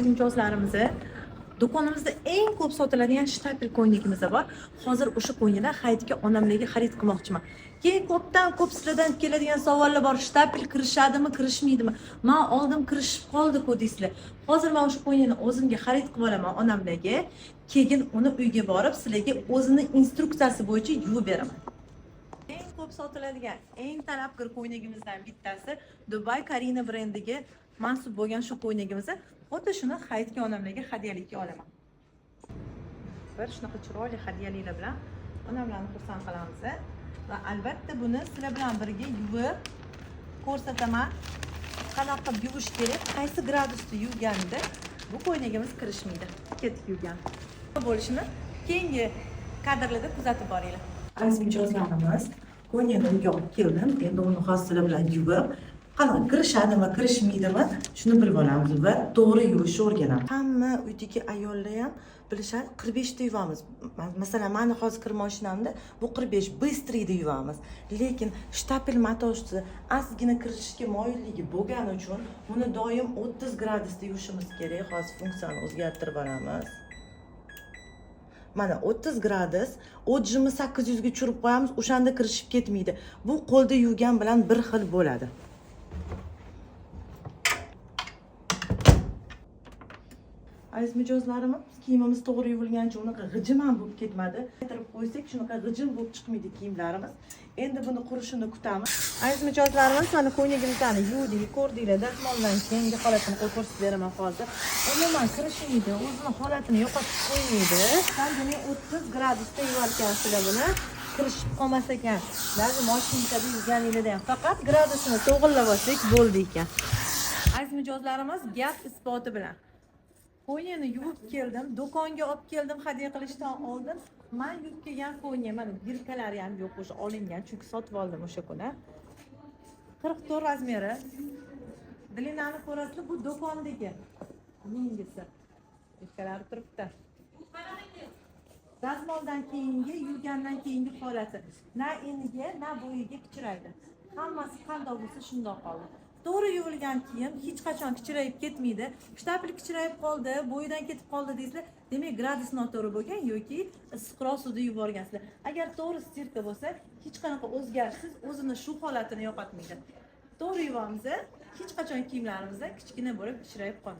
Aziz mijozlarimiz, do'konimizda eng ko'p sotiladigan штапель ko'ylagimiz bor. Hozir o'sha ko'ylakdan hayitga onamlarga xarid qilmoqchiman. Keyin ko'pdan ko'p sizlardan keladigan savollar bor: штапель kirishadimi, kirishmaydimi? Man oldim, kirishib qoldi-ku deysizlar. Hozir man o'sha ko'ylakni o'zimga xarid qilib olaman onamlarga, keyin uni uyga borib sizlarga o'zini instruksiyasi bo'yicha yuvib beraman. Eng ko'p sotiladigan, eng talabgor ko'ylagimizdan bittasi Dubai Karina brendiga mansub bo'lgan shu ko'ylagimizni, xuddi shuni hayitga onamlarga hadyalikka olaman. Bir shunaqa chiroyli hadyaliklar bilan onamlarni xursand qilamiz va albatta buni sizlar bilan birga yuvib ko'rsataman. Qanaqa qilib yuvish kerak, qaysi gradusda yuvganda bu ko'ylagimiz kirishmaydi. Ketdik yuvgan. Bo'lishini keyingi kadrlarda kuzatib boringlar. Aziz mijozlarimiz, ko'ylakni uyga olib keldim. Endi uni hozir sizlar bilan yuvib, qanaqa kirishadimi, kirishmaydimi, shuni bilib olamiz va to'g'ri yuvishni o'rganamiz. Hamma uydagi ayollar ham bilishadi, 45 ta yuvamiz. Masalan, mani hozir kir mashinamda bu 45 быстрый da yuvamiz. Lekin штапель matosi ozgina kirishga moyilligi bo'lgani uchun uni doim 30 gradusda yuvishimiz kerak. Hozir funksiyani o'zgartirib olamiz. Mana 30 gradus, отжим i 800 ga tushirib qo'yamiz, o'shanda kirishib ketmaydi. Bu qo'lda yuvgan bilan bir xil bo'ladi. Aziz mijozlarimiz, kiyimimiz to'g'ri yuvilgancha unaqa g'ijim ham bo'lib ketmadi. Qaytarib qo'ysak, shunaqa g'ijim bo'lib chiqmaydi kiyimlarimiz. Endi buni qurishini kutamiz. Aziz mijozlarimiz, mana ko'ylagimizni yuvdik, ko'rdinglar, dazmoldan keyingi holatini qo'yib ko'rsatib beraman hozir. Umuman kirishmaydi, o'zini holatini yo'qotib qo'ymaydi. Demak, 30 gradusda yuvarkansizlar buni. Kirishib qolmas ekan. Даже mashinkada yuvganinglarda ham faqat gradusini to'g'irlab olsak bo'ldi ekan. Aziz mijozlarimiz, gap isboti bilan. Ko'ylakni yuvib keldim, do'konga olib keldim hadya qilishdan oldin. Man yuvib kelgan ko'ylak, mana бирка lari ham yo'q, o'sha olingan, chunki sotib oldim o'sha kuni. 44 размер i. Длина ni ko'rasizlar, bu do'kondagi yengisi. Бирка lari turibdi. Dazmoldan keyingi, yuvgandan keyingi holati. Na eniga, na bo'yiga kichraydi. Hammasi qandoq bo'lsa shundoq qoldi. To'g'ri yuvilgan kiyim hech qachon kichrayib ketmaydi. Штапель kichrayib qoldi, bo'yidan ketib qoldi deysizlar, demak gradus noto'g'ri bo'lgan yoki issiqroq suvda yuborgansizlar. Agar to'g'ri стирка bo'lsa, hech qanaqa o'zgarishsiz o'zini shu holatini yo'qotmaydi. To'g'ri yuvamiz, hech qachon kiyimlarimiz kichkina bo'lib kichrayib qolmaydi.